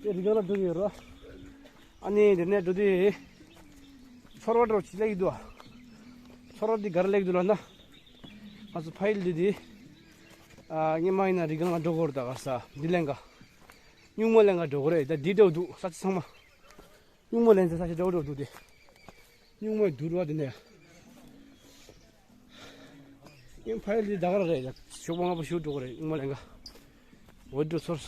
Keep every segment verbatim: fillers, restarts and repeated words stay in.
དེ་རི་སྒང་ལ་འགྲོ་གི་ཡོད་རོ། ཨ་ནི་དེ་ནས་འགྲོ་དུས། ཚོར་བ་འདྲ་བོ་ཅིག་སླེབས་ཀྱི་འདུག་ཨ། ཚོར་བ་འདི་ག་རེ་སླེབས་ཀྱི་འདུག་ལབ་ན། ང་ཚོ་ཕ་ཡུལ་འདི་དེ། ཨ། སྔོན་མ་ཡིན་ན་རི་སྒང་ལ་འགྲོ་དགོས་རེད། ད་ག་ས་འདི་ལེན་ག་སྨྱུག་མ་ལེན་ག་འགྲོ་དགོས་རེད། ད་འདི་འདྲ་བོ་འདུག་ས་ཆ་ཚང་མ། སྨྱུག་མ་ལེན་ས་ས་ཆ་འདྲ་བོ་འདྲ་བོ་འདུག་དེ། སྨྱུག་མ་འདུག་རོ་དེ་ནས། ངའི་ཕ་ཡུལ་འདི་ད་ག་རེད། ཞོགས་པ་སྔ་པོ་ཞིག་འགྲོ་དགོས་རེད། སྨྱུག་མ་ལེན་ག་འོ་འགྲོ་ཚོར།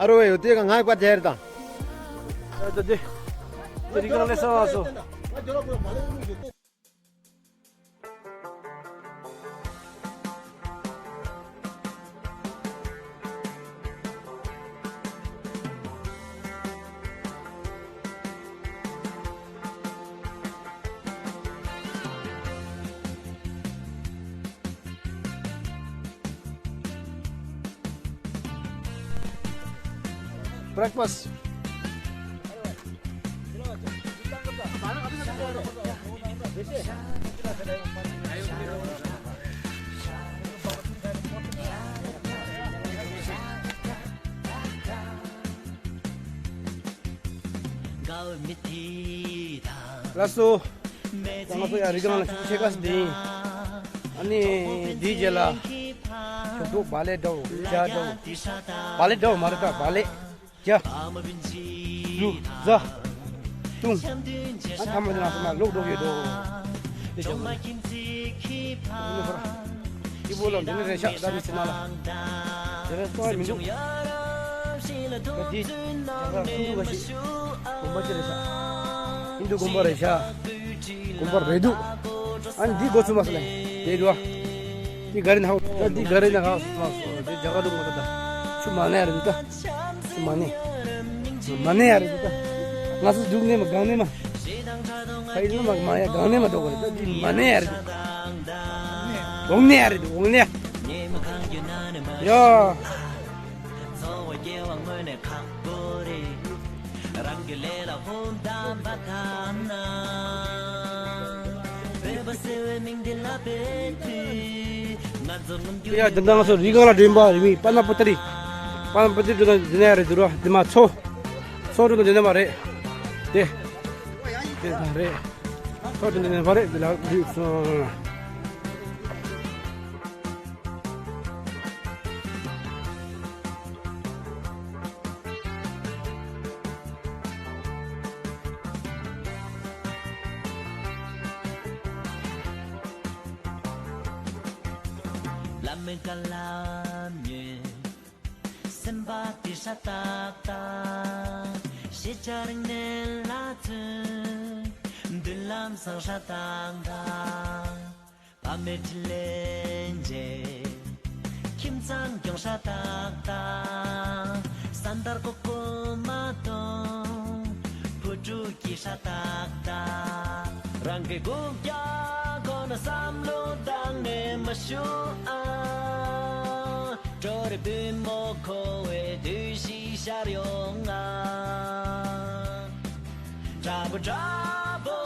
ཨ་རོ་ཡོ་དེ་ག་ང་པ་དེར་དང་། ཨ་དེ་དེ་དེ་རིག་ག་ལས་ས་བ་སོ། Breakfast. ལགས་སོ། ང་ཚོ་ཡང་རི་སྒང་ལ་ཆུ་ཚོད་ཕྱེད་ཀ་ཙམ་བསྡད་ཡིན། ཨ་ནི་དེའི་རྗེས་ལ་ཞོགས་ཀྱི་བག་ལེབ་འདྲ་བོ་ཇ་འདྲ་བོ། བག་ལེབ་འདྲ་བོ་མ་རེད་ད། བག་ལེབ་ཇ། ལུ་ཛ། ཏུང་། ཨ་ཐ་མ་དེ་ནང་སོ་མ་ལོག་འགྲོ་གི་འདུག་དེ་ཇ་མ་རེད། ཨི་བོ་ལ་འདི་ནི་རེད་ཤག་ད་འདི་ཚེ་ན་ལ། དེ་རེད་གསུང་ཡ་མི་འདུག་ད་འདི་ད་ཧིན་དུ་ག་ཞིག་དགོན་པ་ཅི་རེད་ཤག་ཧིན་དུ་དགོན་པ་རེད་ཤག་དགོན་པ་རེད་འདུག་ཨ་ནི་འདི་སྒོ་ཚུགས་མ་སོང་ལེ། དེ་རུ་ཨ། འདི་ག་རེ་ན་ཧ་འདི་ག་རེ་ན་ཧ་སོང་མ་སོང་། དེ་རྒྱ་གར་འདུག་མ་ད་ད་ཆུ་མ་ནས་རེད་འདུག་ད་ཆུ་མ་ནས་མ་ནས་ཡ་རེད་འདུག་ད་ང་ཚོ་འདུག་ནས་མ་གང་ནས་མ། ཕ་ཡུལ་ནས་མ་མ་ཡ་གང་ནས་མ་འགྲོ་གི་རེད། ད་འདི་མ་ནས་ཡ་རེད་འདུག་འོང་ནས་ཡ་རེད་འདུག་འོང་ནས་ཡ། ཡ། འདི་འདྲ་ང་ཚོ་རི་སྒང་ལ་འགྲིམ་པ་རི་མི་པ་ན་པོ་ཏ་རི། པ་ན་པོ་ཏ་རི་འགྲོ་ན་འདི་ནས་རེད་འདུག་ར། འདི་མ་མཚོ། མཚོ་འགྲོ་ན་འདི་ནས་མ་རེད། དེ། དེ་ད་རེད། མཚོ་འགྲོ་ན་འདི་ནས་མ་རེད། འདི་ལ་རི་སོང་། ལ་མེ་ཀ་ལ་མེ། སེམས་པ་དེ་ཧྲ་ཏག་ཏག་ཤེས་བྱ་རིག་གནས་ལ་ཚོད། མདུན་ལམ་བཟང་ཧྲ་ཏག་ཏག་བ་མེད་ཁྲི་ལེན་རྗེས། ཁྱིམ་ཚང་གྱོང་ཧྲ་ཏག་ཏག་ས་མཐར་ཀོ་ཀོ་མ་གཏོང་། བུ་ཕྲུག་སྐྱིད་ཧྲ་ཏག་ཏག་རང་གི་རྐུབ་བཀྱག་ཁོ་ན་བསམ་བློ་བཏང་ནས་མ་བཞུགས་ཨ། གྲོ་རེ་པུས་མོ་ཁོ་བའི་དུས་ཤིག་ཤར་ཡོང་ང་། དྲག་པོ་དྲག་པོ་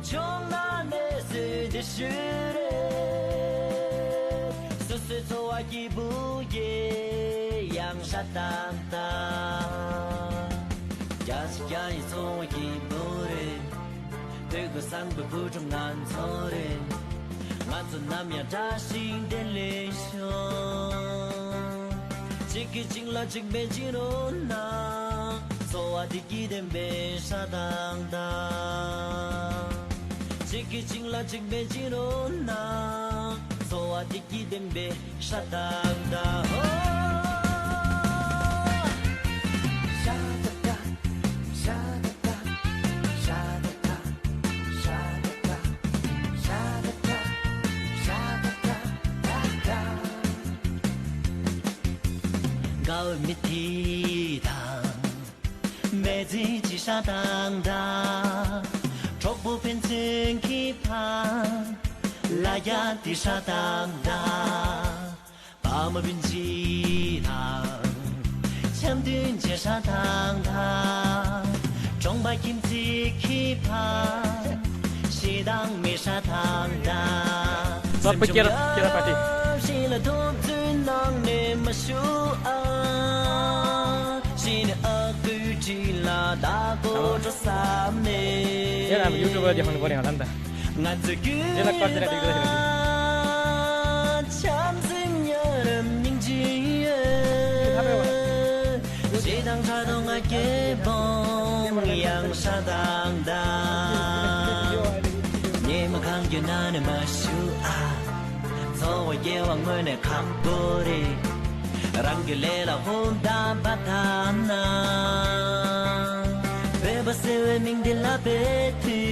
བྱུང་ན་གནས་ཚུལ་དེ་ཤུལ་རེད། སོ་སོའི་འཚོ་བ་སྐྱིད་པོ་ཡེ་ཡང་ཧྲ་ཏག་ཏག་རྒྱ་ཆེ་རྒྱ་ཡི་འཚོ་བ་སྐྱིད་པོ་རེད། དུས་ཀྱི་བཟང་པོའི་བུ་ཕྲུག་ང་ཚོ་རེད། ང་ཚོ་ནམ་ཡང་བཀྲ་ཤིས་བདེ་ལེགས་ཤོག་གཅིག་གིས་གཅིག་ལ་གཅིག་པའི་གཅིག་རོ་ན། འཚོ་བ་བདེ་སྐྱིད་ལྡན་པའི་ཧྲ་ཏག་ཏག་གཅིག་གིས་གཅིག་ལ་གཅིག་པའི་གཅིག་རོ་ན། འཚོ་བ་བདེ་སྐྱིད་ལྡན་པའི་ཧྲ་ཏག་ཏག་ཧོ། ཧྲ་ཏག་ཏག་ཧྲ་ཏག་ཏག་ཧྲ་ཏག་ཏག་ཧྲ་ཏག་ཏག་ཧྲ་ཏག་ཏག་ཏག་ཏག་དགའ་བའི་མི་དེ་དང་། མེ་ཚིག་ཅི་ཧྲ་ཏག་ཏག་གྲོགས་པོ་ཕན་ཚུན་གྱི་ཕ། ལ་རྒྱ་དེ་ཧྲ་ཏག་ཏག་བ་མོ་བིན་ཅི་དང་། འཆམ་མཐུན་བྱེད་ཧྲ་ཏག་ཏག་གྲོང་པ་ཁྱིམ་མཚེས་ཀྱི་ཕ། ཞེ་སྡང་མེད་ཧྲ་ཏག་ཏག་ས་པ་ཀེ་ར་ཀེ་ར་པ་ཏི། ཞིང་ལ་ཐུབ་ཚུལ་ནང་ནས་མ་ཞུ་ཨ། ཞིང་ནས་ཨ་ཁུ་ཁྲི་ལ་ད་གོ་འགྲོ་བསམ་ནས། ཡ་ཡུ་ཊུབ་པར་དེ་ཧོན་གོ་རེ་ང་ལ་འདི། ང་ཚོ་རྒྱུད་དེ་ལ་ཀར་དེ་ལ་འགྲིག་འགྲོ་ཞིག་འཆམ་སེམས་ཉར་སྙིང་རྗེ། ཞེ་སྡང་ཕྲག་དོག་ང་རྒྱལ་སྤོང་ཡང་ཧྲ་ཏག་ཏག་ཉེ་མ་གང་རྒྱུ་ན་ནི་མ་ཞུ་ཨ། འཚོ་བ་སྐྱེལ་བ་དངོས་གནས་ཁག་པོ་རེད། རང་གི་ལས་ལ་ཧུར་ཐག་པ་ཐག་ན། བོད་པ་ཟེར་བའི་མིང་འདི་ལ་བེད་དུས།